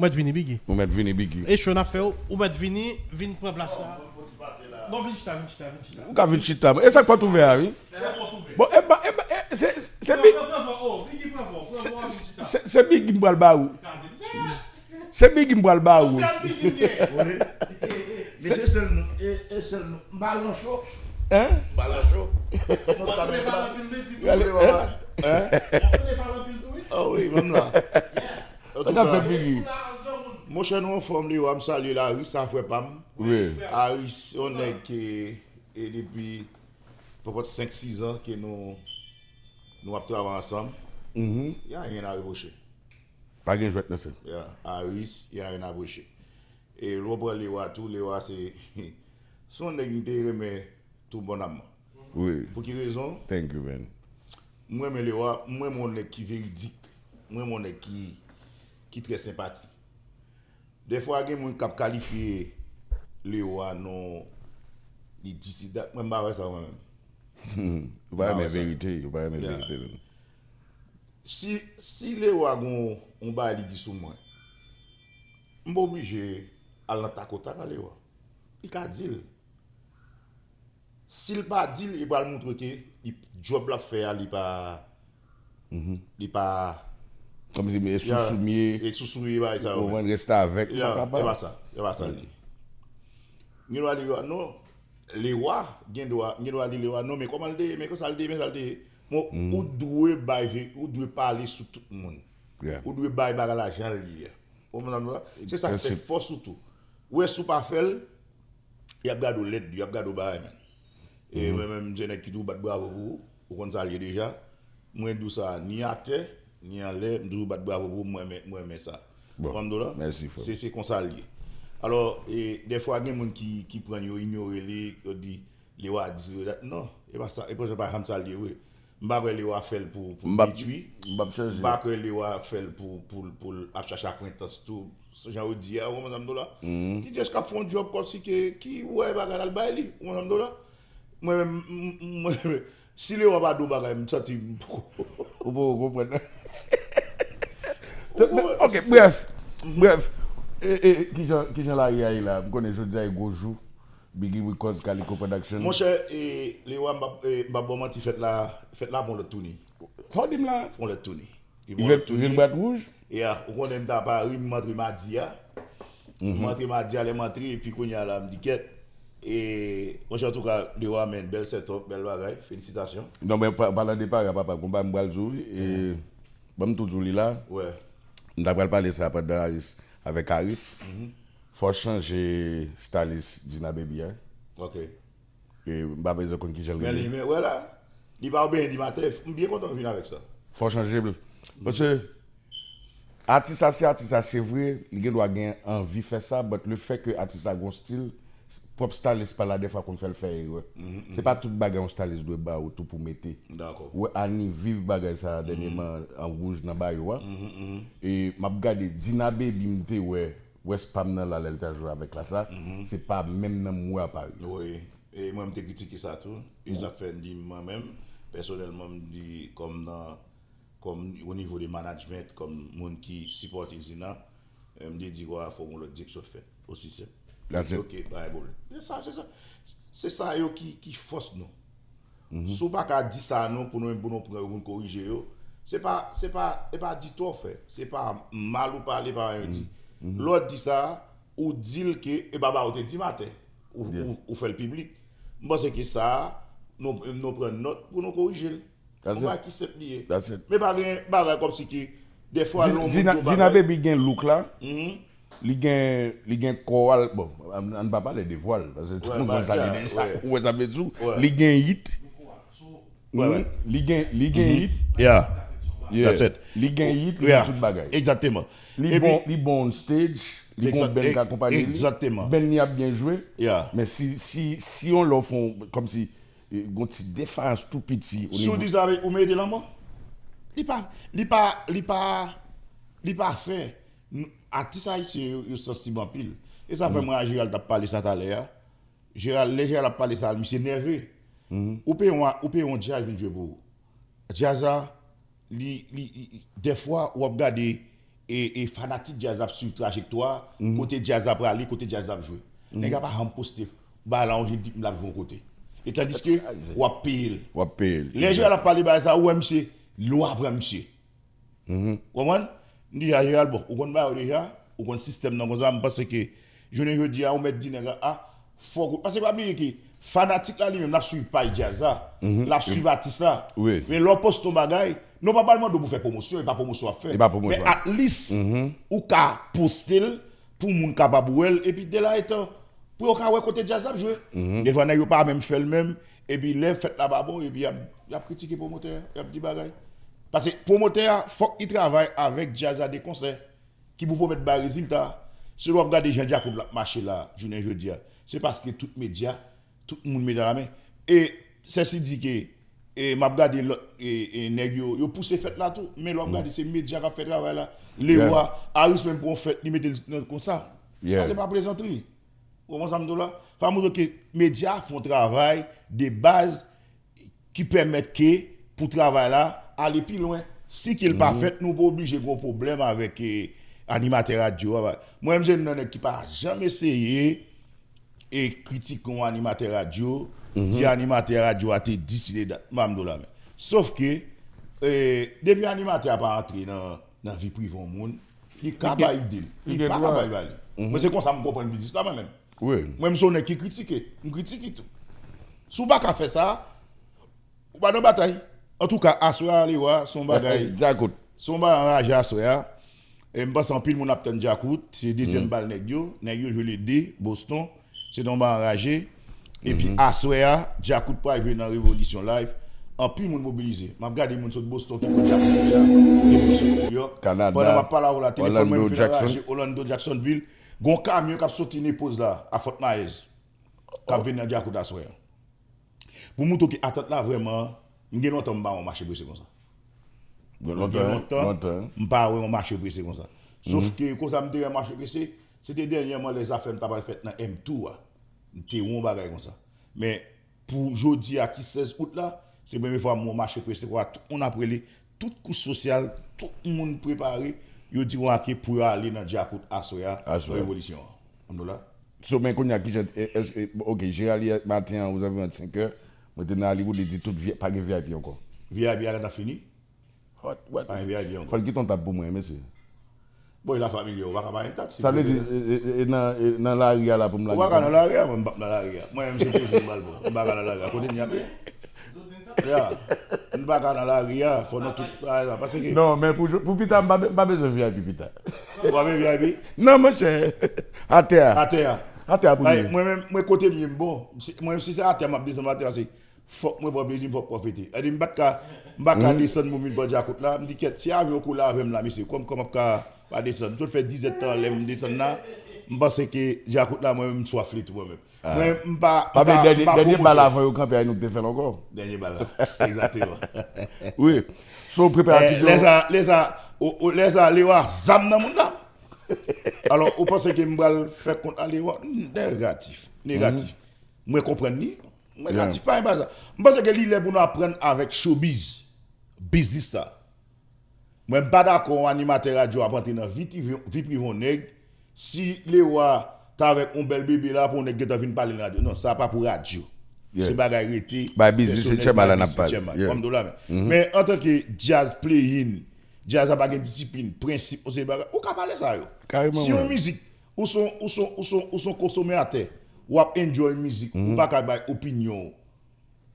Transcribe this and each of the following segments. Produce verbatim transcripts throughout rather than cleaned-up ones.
Mèt vini, Biggie. Ou mèt vini, Biggie. E show n ap fè, ou mèt vini, vin pran plas la. Non, vin chita, vin chita, vin chita. Ou ka vin chita. E sa k pòt ouvè a, wi. Bon, e ba, e ba, e, se, se Biggie. Se, se, se Biggie m pral ba ou. Se Biggie m pral ba ou. Mesye, sèl nou, e, e sèl nou. M pa lan cho. Hein? M pa lan cho. Nou ta menm la. Gade, hein? Hein? Ah wi, menm la. Sa k ap fèt, Biggie? Monchè, nou anfòm, Lewa, m salye Laris, sa frè pa m. Wi. Aris, se yon nèg ke, e depi, poukont senk, sis an ke nou, nou ap travay ansanm. Mhm. Y a rien à reprocher. Pa gen jwèt nan se. Yeah, Aris, y a rien à reprocher. E lè w pran Lewa tou, Lewa se, se yon nèg m te renmen tou bonnamman. Wi. Pou ki rezon? Thank you, man. M renmen Lewa, m renmen yon nèg ki veridik. M renmen yon nèg ki, ki trè senpatik. Dèfwa gen moun k ap kalifye Lewa non, li di si dat, mwen m pa wè sa mwen menm. Ou pa renmen Ba, sa. Verite, ou pa renmen Yeah. Verite, non. Si, si Lewa gon yon bagay li di sou mwen, m pa oblije al nan takotak a Lewa. Li ka di l. Si l pa di l, li pral montre ke li, djòb l ap fè a, li pa. Li pa. Kòmsi e sousou m ye. E sousou ye bagay sa yo. Ou konprann, restavèk, ou Ya, pa e pa kapab. Sa. E pa sa l ye. Gen dwa li Lewa, non. Lewa, gen dwa, gen dwa li Lewa, non, men kòman l te ye, men konsa l te ye, men sa l te ye. Bon, ou dwe bay, ve- ou dwe pale sou tout moun. Yeah. Ou dwe bay bagay la jan l ye. Ou konprann sa m di w la? Se sa k fè fòs ou tou. Ou wè si w pa fè l, y ap gade w lèd, y ap gade w bagay, men. E mwen menm, m se nèg ki toujou bat bravo pou ou. Ou konn sa l ye deja. Mwen di w sa, ni atè, ni anlè, m toujou bat bravo pou ou, mwen renmen, mwen renmen sa. Bon, Ou konprann m di w la? Mèsi, frè. Se, se konsa l ye. Alò, e, dèfwa gen moun ki, ki pran l, yo inyore li, yo di, Lewa di, yo dat. Non, e pa sa, e pa sa, pa janm sa l ye vre. M pa kwè Lewa fè l pou, pou M p ap, detwi. m p ap chanje. M pa kwè Lewa fè l pou, pou, pou l ap chache akwentans tou. Se jan yo di a, ou konprann sa m di w la? Ki jès k ap fè yon djòb kòmsi ke, ki wè bagay la l bay li, ou konprann sa m di w la? Mwen menm, m- m- mwen, si Lewa pa di w bagay, m santi m poko. Ou poko konprann. Ok, bref. Bref. E, e, kijan, kijan lari a ye la? M konnen jodi a e gwo jou. Biggie Records, Calico Production. Monchè, e, Lewa, m p ap, e, m p ap ba w manti, fèt la, fèt la pran lòt touni. Sa w di m la? Pran lòt touni. Li vin, vin bwat wouj? Ya, ou konnen m t a Pari, m antre madi a. M antre madi a, lè m antre, epi kounye a la, m di kèt. E, monchè, antouka, Lewa, men, bèl set up, bèl bagay, felisitasyon. Non, men pa- palan de Pari a, papa, konpa m pral di w, wi, e, ban m tou di w li la. Wè. M ta pral pale sa pandan Aris, avèk Aris. Fò w chanje stylist Dina Baby a. Ok. E, m pa bezwen konn kijan l Men li, rele. Men, wè la, li pa obeyi di maten, m byen kontan w vin avèk sa. Fò w chanje l. Paske atis la, se atis la, se vre, li gen dwa gen anvi fè sa, but le fait que atis la gon stil, pwòp stylist pa l la, dèfwa konn fè l fè erè. Se pa tout bagay yon stylist dwe ba ou tou pou mete. Dakò. Ou wè Annie viv bagay sa dènyèman an wouj nan bayo a. E m ap gade Dina Baby m te wè, wè s pa m nan la lè l ta jwe avèk Klass la, se pa menm nan m wè a Pari. Wi. E mwen, m te kritike sa tou. E sa fè m di mwen menm, pèsonèlman, m di kòm nan, kòm o nivo de management, kòm moun ki sipòte Zina, e, m te di, wa, fò gon lòt direksyon fèt. Osi senp. That's it. Ok, pa gen pwoblèm. Se sa, se sa. Se sa yo ki, ki fòs nou. Si w pa ka di sa non, pou nou, pou nou pran yo, pou nou korije yo, se pa, se pa, e pa di tò fè. Se pa mal ou pale, pa anyen di. Lè w di sa, ou di l ke e pa ba ou te di maten. Ou, ou, ou fè l piblik. M panse ke sa, nou, nou pran nòt pou nou korije l. That's Yon it. Bagay ki senp li ye. That's it. Men pa gen bagay kòmsi ke dèfwa lè yon moun Dina, di yon Dina bagay. Baby gen look la. Li gen, li gen kò a l. Bon, ann, ann pa pale de vwal, paske tout Wè, moun konn sa yeah, li deja. wè. Ou wè sa m vle di w? Wè. Li gen hit. Wè, wè. Li gen, li gen hit. Yeah. Yeah. That's it. Li gen hit, li Yeah. gen tout bagay. Egzakteman. Li Epi- bon, li bon on stage, li gon Egzak- band ka e- akonpaye li. egzakteman. Band li ap byen jwe. Yeah. Men si, si, si yon lè w fè yon, kòmsi, e, gon ti defayans tou piti o Si w nivo. di sa, ou mete lanmò. Li pa, li pa, li pa, li pa fè. N- Atis ayisyen yo, yo sansib anpil. E sa fè mwen a Gérald t ap pale sa talè a. Gérald, lè Gérald ap pale sa, misye nève. Ou peye yon, ou peye yon djaz vin jwe pou ou. Djaz la, li, li, li- dèfwa, w ap gade, e, e fanatik djaz ap swiv trajektwa, kote djaz la prale, kote djaz la ap jwe. Nèg la pa janm poste bagay la, on je di m l ap jwe yon kote. E tandiske w ap peye l. W ap peye l. Lè Jeral ap pale bagay sa, ou wè misye, lwa pran misye. Ou konprann? M di a Jeral, bon, ou konn bagay yo deja, ou konn sistèm nan konsa, m panse ke jounen jodi a, ou mèt di nèg la, a, fòk ou, paske pa bliye ke fanatik la li menm, l ap swiv paj djaz la, l ap swiv atis la. Wi. Men lè w poste yon bagay, non pa pral mande w pou fè pwomosyon, e pa pwomosyon w ap fè. E pa pwomosyon. Men at least, ou ka poste l, pou moun kapab wè l, epi de la etan, pou yo ka wè kote djaz ap jwe. Defwa nèg yo pa menm fè l menm, epi lè fèt la pa bon, epi y ap, y ap kritike pwomotè a, y ap di bagay. Paske pwomotè a, fòk li travay avèk djaz la de konsè, ki pou pwomèt bay rezilta. Si w ap gade jan Djakout la ap mache la, jounen jodi a, se paske tout medya, tout moun met nan lamen. E sèsi di ke e, m ap gade lòt e, e, nèg yo, yo pouse fèt la tou. Men lè w ap gade, se medya k ap fè travay la. Lewa, Aris menm pou yon fèt, li mete l nan konsa. Sa se pa plezantri. Ou konprann sa m di w la? Sa montre ke medya fè yon travay de baz ki pèmèt ke pou travay la ale pi lwen. Si ke l pa fèt, nou pa oblije gen yon pwoblèm avèk e, animatè radyo a. Mwen menm se youn nan nèg ki pa janm eseye e kritike yon animatè radyo, di animatè radyo a te di si de dat, m pa m do la men. Sof ke, e, depi animatè a pa antre nan, nan vi prive yon moun, li ka bay ide l. Li pa ka bay ba li. Mwen se konsa m konprann biznis la mwen menm. Mwen m se yon nèg ki kritike, m kritike tou. Si w pa ka fè sa, ou pa nan batay. Antouka, aswè a Lewa, se yon bagay. Djakout. Se yon bagay anraje aswè a. E m panse anpil moun ap tann Djakout. Se dezyèm bal nèg yo. Nèg yo jwe le de, Boston. Se te yon bagay anraje. Epi aswè a, Djakout pral jwe nan Revolisyon Live. Anpil moun mobilize. M ap gade moun sot Boston ki pran Djakout la. Gen moun sot New York. Pandan m ap pale avè w la, telefòn mwen vin anraje Orlando, Jacksonville. Gon kamyon k ap soti Nepoz la, a Fort Myers. K ap vin nan Djakout aswè a. Pou montre w ke atant la vrèman, m gen lontan m pa wè yon mache prese konsa. Gen lontan, m pa wè yon mache prese konsa. Sof ke konsa m te wè mache prese, se te dènyèman lè zafè m ta pral fèt nan M two a. M te wè yon bagay konsa. Men pou jodi a ki sèz out la, se premye fwa m wè yon mache prese konsa, tout moun ap rele, tout kouch sosyal, tout moun prepare, yo di w ake pou yo ale nan Djakout aswè a, nan Revolisyon an. Ann nou la? So, men kounye a, kijan, e, e, e, ok, Jeral yè maten an, ozanviwon senk è, mwen te nan Hollywood, li di tout, pa gen V I P ankò. V I P a gentan fini? Pa gen V I P ankò. Fò l kite yon tab pou mwen, mesye. Bon, e la familya, ou pa ka pa gen tab. Sa vle di, e, e, e, nan, e, nan lari a la pou m lage. Ou pa ka nan lari a, mwen m p ap nan lari a. Mwen menm se plezi m pral pran. M pa ka nan lari a. Kote m y ap ye? Ya. M pa ka nan lari a, fò nou tout, pa egzanp, paske. Non, men pou, pou pita, m pa, m pa bezwen V I P pita. Ou pa bezwen V I P? Non, monchè. Atè a. Atè a. Atè a pou m ye. Mwen menm, mwen kote m ye, m bon. Mwen menm, si se atè a, m ap desann atè a, se fòk mwen pran plezi m, fòk pwofite. Èdi m pa t ka, m pa ka desann pou m vin pran Djakout la. M di kèt, si avyon koule avè m la, mesye, kòm, kòm m ap ka pa desann. M sot fè diz èdtan anlè m desann la. M panse ke Djakout la, mwen menm, m swaf li tou mwen menm. Mwen, m pa, m pa, m pa pwomotè. Dènye bal avan yo kanpe a, nou te fè l ankò. Dènye bal la. Egzakteman. Wi. So, preparatif yo. Lè sa, lè sa, o, o, lè sa, Lewa, zam nan moun la. Alò, ou panse ke m pral fè kont a Lewa? Negatif. Negatif. Mwen konprann li. Mwen negatif, pa gen bagay sa. M panse ke li lè pou nou aprann avèk showbiz. Biznis sa. Mwen pa dakò yon animatè radyo ap antre nan vi prive, vi prive yon nèg. Si Lewa t avèk yon bèl bebe la, pou yon nèg gentan vin pale nan radyo. Non, sa pa pou radyo. Se bagay rete. Bay biznis, se chairman la n ap pale. Kòm do la men. Men antanke djaz playing, djaz la pa gen disiplin, prensip, yon seri bagay, ou ka pale sa yo. Si yon mizik, ou se yon, ou se yon, ou se yon, ou se yon konsomeyatè, w ap enjoy mizik, ou pa ka bay opinyon w.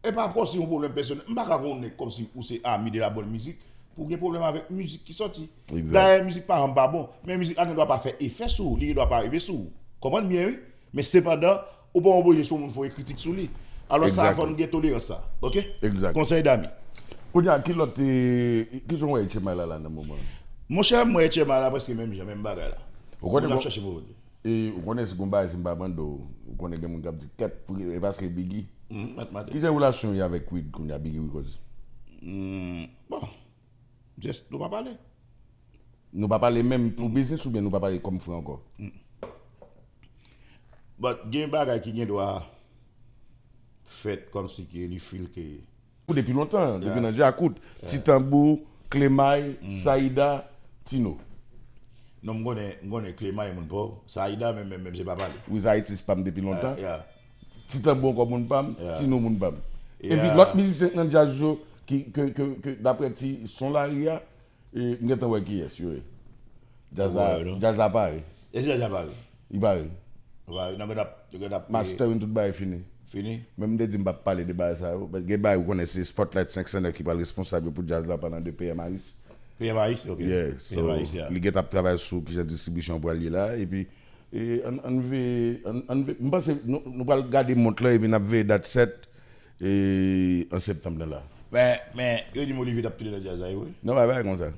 E pa kòmsi yon pwoblèm pèsonèl. M pa ka konn nèg kòmsi ou se ami de la bòn mizik pou gen pwoblèm avèk mizik ki sòti. Dayè, mizik pa janm pa bon, men mizik la gen dwa pa fè efè sou ou, li gen dwa pa rive sou ou. Konprann byen, wi. Men sepandan, ou pa oblije si yon moun fè yon kritik sou li. Alò sa, fò nou gen tolerans sa. Oke? Konsèy dami. Kounye a, ki lòt, e, kijan w wè H M I la, la nan moman an? Monchè, m wè H M I la prèske menm jan, menm bagay la. Ou konnen moun ap chèche pou vote. E ou konnen si gon bagay si m pa mande w, ou konnen gen moun k ap di kèt, e paske Biggy. Kijan relasyon w ye avèk Wid kounye a, Biggy Records? Bon, just nou pa pale. Nou pa pale menm pou biznis oubyen nou pa pale kòm frè ankò? But gen bagay ki gen dwa fèt kòmsi ke li feel ke Ou depi lontan, depi nan Djakout, Ti Tanbou, Klemay, Saïda, Tino. Non, m konnen, m konnen Clément e moun pa w. Saïda menm, menm, menm, se papa li. Wi, Zaytis pa m depi lontan. Ti Tanbou ankò moun pa m, Tino moun pa m. Epi lòt mizisyen k nan djaz yo ki, ke, ke, ke daprè ti son lari a, e, m gentan wè kiyès yo ye. Djaz la, djaz la pare. Eske djaz la pare? Li pare. Pare. Nan gen ap, gen ap. Mastering, tout bagay fini. Fini? Men m te di m p ap pale de bagay sa yo. Gen bagay ou konnen se Spotlight senk san nèf ki pral responsab yo pou djaz la pandan de P M Aris. P M Aris, ok. Yeah, so, li gentan ap travay sou kijan distribisyon an pral ye la. Epi, e, ann, ann veye, ann, ann veye. M panse nou, nou pral gade mont lan epi n ap veye dat sèt e, an septanm nan la. Men, men, yo di m Olivier t ap tounen nan djaz la, e vre? Non, pa, pa konsa.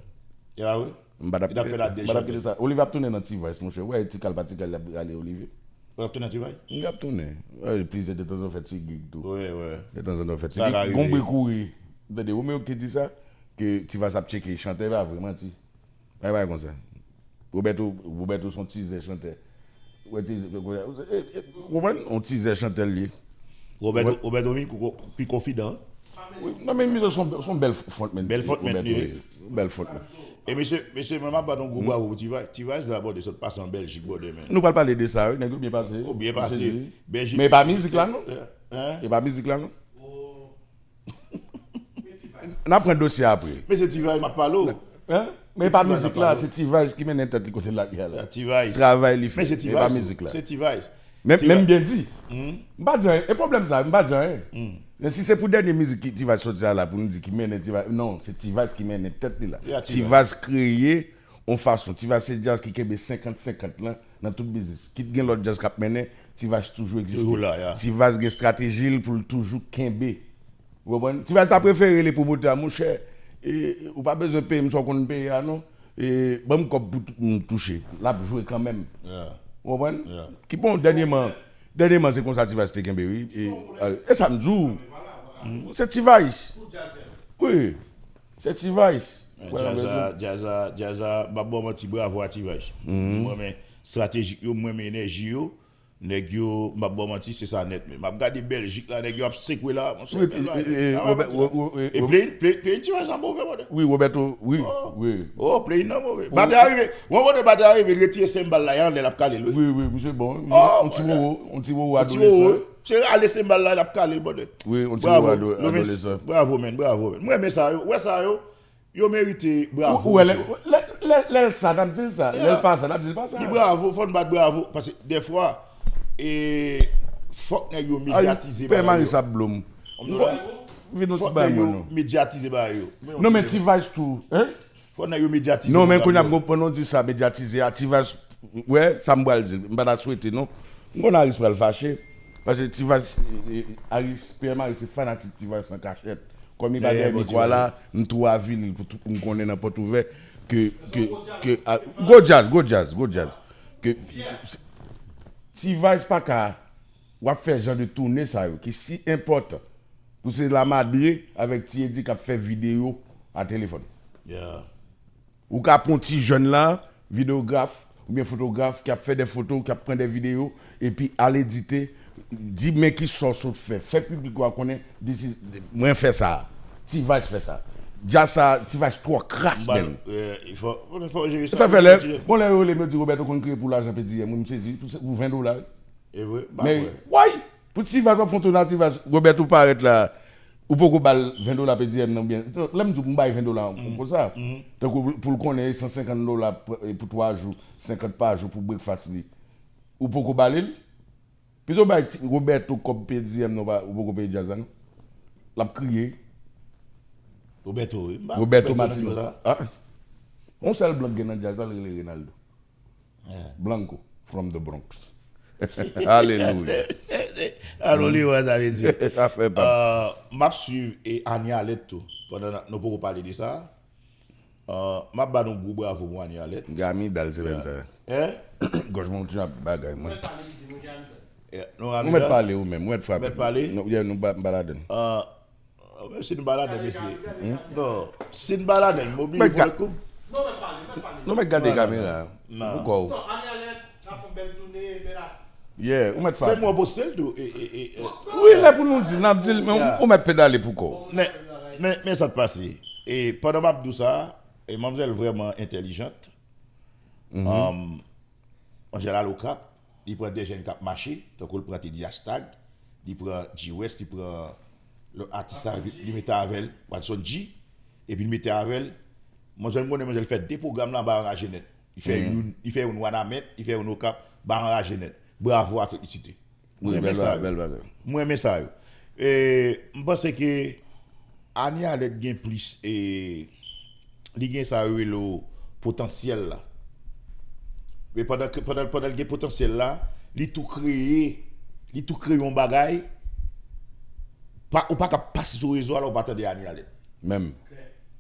E pa vre? M pa t ap kite sa. Olivier ap tounen nan T-Vice, monchè. Ou wè, ti kal pa ti kal, l ap ale Olivier. Ou ap tounen nan T-Vice? Li ap tounen. Wi, plizyè detanzantan fè ti gig tou. Wi, wi. Detanzantan fè ti gig. Gon bri kouri. Tande, Romeo ki di sa, ke T-Vice ap tcheke chantè, pa vre, manti. Bagay pa konsa. Roberto, Roberto se yon tizè chantè. Ou wè tizè, ou konprann? Yon tizè chantè l ye. Roberto, Roberto vin pi konfidan. Wi, non, men misye se yon, se yon bèl frontman. Bèl frontman li ye. Bèl frontman. E mesye, mesye, mwen m ap bat yon gwo bravo pou T-Vice. T-Vice la, brother, sot pase an Bèljik, brother, men. Nou pral pale de sa, wi. Nèg yo byen pase. Oh, byen pase. Bèljik. Men e pa mizik la, non? E pa mizik la, non? N ap pran dosye a apre. Men se T-Vice m ap pale w. Men e pa mizik la, se T-Vice ki mennen tèt li kote l ap ye a la. Travay li fè, men e pa mizik la. Se T-Vice. Men, men m byen di. M pa di anyen. E pwoblèm sa, m pa di anyen. Men si se pou dènye mizik ki T-Vice soti a la, pou nou di ki mennen T-Vice, non, se T-Vice ki mennen tèt li la. T-Vice kreye yon fason. T-Vice se djaz ki kenbe senkant senkant lan nan tout biznis. Kit gen lòt djaz k ap mennen, T-Vice toujou egziste. T-Vice gen estrateji l pou l toujou kenbe. Ou konprann? T-Vice ta prefere rele pou bote a, monchè, e, ou pa bezwen peye m sa w konn peye a, non. E, ban m kòb pou tou-, m touche. L ap jwe kanmenm. Ou konprann? Ki bon, dènyèman, dènyèman, se konsa T-Vice te kenbe, wi. E, e, e sa m di w. Se T-Vice. Wi. Se T-Vice. Djaz la, djaz la, djaz la, m ap ba w manti, bravo a T-Vice. Mwen, men estratejik yo, mwen, men enèji yo. Nèg yo, m ap ba w manti, se sa nèt, men m ap gade Bèljik la, nèg yo ap sekwe la, monchè. E play-in, play-in T-Vice la move, brother. Wi, Roberto, wi, wi. Oh, play-in nan move. Batè a rive. Wè, brother, batè a rive, l retire senbal la, e anlè l ap kale l, wi. Wi, wi, misye bon. Yon ti wowo, yon ti wowo adolesan. Se rale senbal la, l ap kale l, brother. Wi, yon ti wowo adolesan. Bravo, men, bravo, men. M renmen sa yo. Wè sa yo. Yo merite bravo. Ou wè, lè, lè, lè, lè l sa, n ap di l sa. Lè l pa sa, n ap di l pa sa. Li bravo, fò n bat bravo. Paske dèfwa, e, fòk nèg yo medyatize bagay yo. Pè Maris ap blo m. Vin yon ti bagay mwen non. Medyatize bagay yo. Non, men T-Vice tou, hein? Fòk nèg yo medyatize. Non, men kounye a m konprann ou di sa, medyatize a, T-Vice, wè, sa m pral di, m pa ta swete non. M konn Aris pral fache. Paske T-Vice, e, e, Aris, P M Aris se fanatik T-Vice an kachèt. Kòm li pa dèyè mikwo a la, m tou avili l pou tout moun konnen nan pòt ouvè ke, ke, ke, a, gwo djaz, gwo djaz, gwo djaz. Ke T-Vice pa ka, w ap fè jan de toune sa yo, ki si enpòtan. Pou se lamadre avèk Ti Edi k ap fè videyo a telefòn. Ou ka pran ti jèn la, videograf oubyen fotograf ki ap fè de foto, ki ap pran de videyo, epi al edite, di men ki sa w sot fè, fè piblik la konnen, this is, mwen fè sa, T-Vice fè sa. Djaz sa, T-Vice twò kras, man. Sa fè lè, bon, lè yo rele m, yo di Roberto konn kriye pou lajan P D M, wi, m sezi, pou, pou ven dola, wi. E vre, m pa kwè. Why? Pou T-Vice w ap fè yon toune a T-Vice, Roberto parèt la, ou poko ba l ven dola P D M nan oubyen, lè m di w m bay ven dola pou sa, tankou pou l konnen e san senkant dola pou, pou twa jou, senkant pa jou pou breakfast li, ou poko ba li l? Pito bay ti, Roberto kòb P D M nan, ou poko peye djaz la non. L ap kriye. Roberto, wi. Roberto Martino. Ah. Yon sèl blan k gen nan djaz la, l rele Renaldo. Blanco from the Bronx. Alelouya. Alon li wè sa vle di. Afè pa m. M ap swiv e Anie Alerte tou. Pandan n, nou poko pale de sa. M ap ba nou gwo bravo pou Anie Alerte. Gen amidal semèn sa. Hein? Gòj mwen kontinye ap bagay mwen. Ou mèt pale ou menm, ou mèt frape. Mèt pale? Non, yeah, nou pa, m pa ladann. Menm si nou pa ladan, mesye. Non, si n pa ladan, m oblije fè koub. Nou mèt gade kamera a. Pou kò w. Yeah, ou mèt frape. Fè mwen poste l tou. Wi, lè pou nou di, n ap di l, men ou mèt pedale pou kò w. Men, men, men sa k pase. E pandan m ap di w sa, e manmzèl vrèman entèlijant. Um, Angel al Okap, li pran de jèn k ap mache, tankou l pran Teddy Hashtag, li pran G-West, li pran lòt atis la, li, li mete avè l, Watson G, epi li mete avè l, manzè m konnen manzè l fè de pwogram la, ba anraje nèt. Li fè youn, li fè youn Wanament, li fè youn Okap, ba anraje nèt. Bravo a felisite. Mwen renmen sa yo. Mwen renmen sa yo. E, m panse ke Annie Alerte gen plis, e, li gen sa yo rele potansyèl la. Men pandan ke, pandan, pandan l gen potansyèl la, li tou kreye, li tou kreye yon bagay, pa, ou pa ka pase sou rezo a la ou pa tande Annie Alerte. Menm.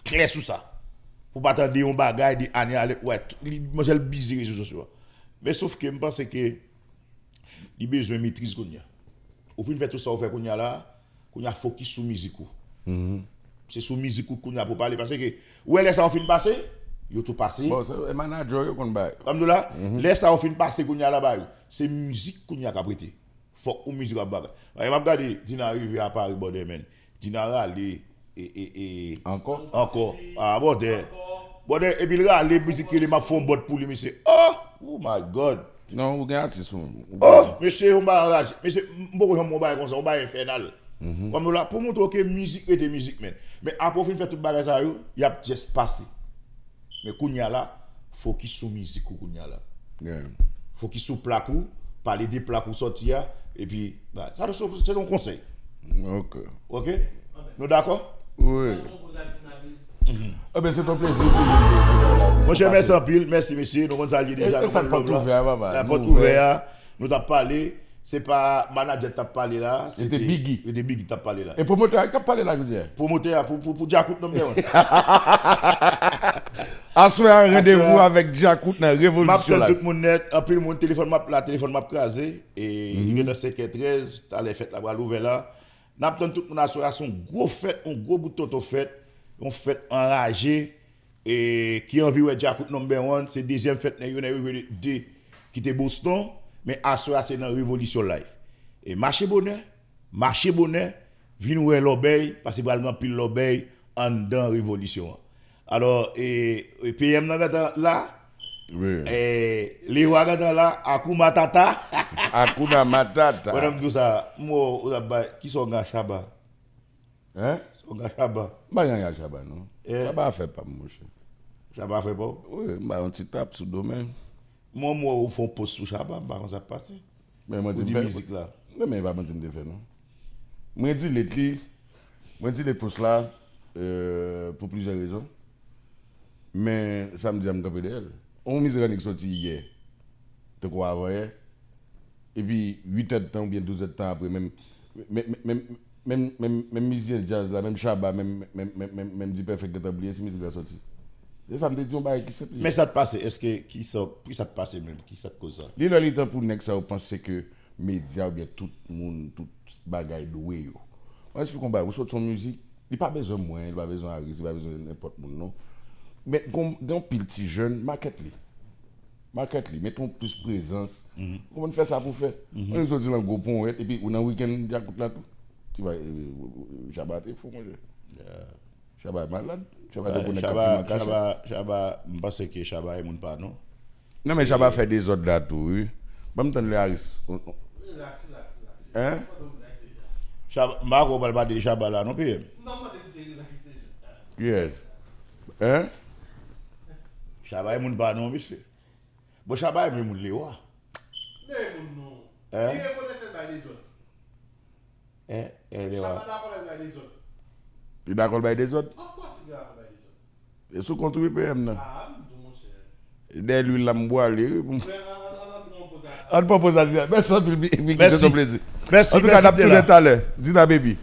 Klè sou sa. Ou pa tande yon bagay de Annie Alerte, wè, li, manzè l bize rezo sosyo a. Men sof ke m panse ke li bezwen metriz kounye a. Ou fin fè tout sa ou fè kounye a la, kounye a fokis sou mizik ou. Se sou mizik ou kounye a pou pale, paske ou wè lè sa yo fin pase, yo tou pase. Bon, se manager yo konn bay. Kòm nou la, lè sa yo fin pase kounye a la ba yo, se mizik kounye a k ap rete. Fòk ou mizik ap bagay. Paske m ap gade Dina rive a Paris bòdè, men Dina rale e, e, e, ankò? Ankò. Ah, bòdè. Bòdè, epi l rale mizik ki rele m ap fè yon bòt pou li, mesye. Oh! Oh my God! Non, ou gen atis ou menm. Oh, mesye, yon bagay anraje. Mesye, m poko janm wè yon bagay konsa, yon bagay enfènal. Kòm nou la, pou montre w ke mizik rete mizik, men. Men apre w fin fè tout bagay sa yo, y ap just pase. Men kounye a la, fokis sou mizik ou kounye a la. Fokis sou plak ou, pale de plak ou sòti a, epi, ba, sa se, se yon konsèy. Ok. Ok? Nou dakò? Wi. Ebyen, se yon plezi pou nou. Monchè, mèsi anpil, mèsi mesye, nou konn sa l ye deja, nou konn love la. Lapòt ouvè a, nou t ap pale. Se pa manadjè t ap pale la, se te Biggie. Se te Biggie t ap pale la. E pwomotè a k ap pale la jodi a? Pwomotè a pou, pou, pou Djakout number one. Aswè a, randevou avèk Djakout nan Revolisyon Live. M ap tann tout moun nèt, anpil moun, telefòn m ap la, telefòn m ap kraze. E li gentan senkè trèz, talè fèt la pral ouvè la. N ap tann tout moun aswè a, se yon gwo fèt, yon gwo bout tonton fèt, yon fèt anraje. E ki anvi wè Djakout number one, se dezyèm fèt nèg yo, nèg yo jwe de ki te Boston, men aswè a se nan Revolisyon Live. E mache bonè, mache bonè, vin wè lòbèy, paske pral gen anpil lòbèy anndan Revolisyon an. Alò, e, e P M nan gentan la, e, Lewa gentan la, Akuma Tata. Akuna Matata. Pandan m di w sa, m wè w ap bay, kisa w gen ak Shabba? Hein? Kisa w gen ak Shabba? M pa gen anyen ak Shabba, non. Shabba afè pa m, monchè. Shabba afè pa w? Wi, m ba yon ti tap sou do men. Mwen, m wè w fè yon post sou Shabba, m pa konn sa k pase. Men mwen di m fè mizik la. Non, men e pa manti m te fè, non. Mwen delete li, mwen delete post la, euh, pou plizyè rezon. Men sa m di a, m kanpe dèyè l. Yon mizik Annik soti yè, tankou avan yè, epi uit è tan oubyen douz è tan apre, menm, menm, menm, menm, menm, menm mizisyen djaz la, menm Shabba, menm, menm, menm, menm, menm D-Perfect gentan bliye si mizik la soti. Se sa m te di, yon bagay ki senp li ye. Men sa t pase, èske, kisa, kisa t pase menm? Kisa t koz sa? Li lè li tan pou nèg sa yo panse ke medya oubyen tout moun, tout bagay dwe yo. Mwen esplike yon bagay, ou sot yon mizik, li pa bezwen mwen, li pa bezwen Aris, li pa bezwen nenpòt moun, non. Men gon, gen yon pil ti jèn, market li. Market li, mete yon plis prezans. Ou konn fè sa pou fè. Mwen sot di lan gwo ponyèt, epi ou nan wikenn Djakout la tou. Ti bay, e, e, e, Shabba te fou, monchè. Shabba malad. Shabba te konnen k ap fè nan kachèt. Shabba, Shabba, m panse ke Shabba e moun pa nou. Non, men Shabba fè dezòd la tou, wi. Ban m tann lè Aris. Relax, relax, relax. Hein? Shabba, m pa kwè w pral pale de Shabba la, non, P M. Non, mande misye relax deja. Kiyès? Hein? Shabba e moun pa nou, misye. Bon, Shabba e moun Lewa. Men moun non. Hein? Li rekonèt l bay dezòd. Eh, eh, Lewa. Shabba dakò lè l bay dezòd. Li dakò l bay dezòd? Of course, li dakò bay dezòd. E sou kont wi P M nan. Ah, m di w, monchè. Dèyè lwil la m bwale, wi, pou m. An pran poz a. Mèsi anpil, Biggie, se yon plezi. Mèsi, antouka, n ap tounen talè. Dina Baby.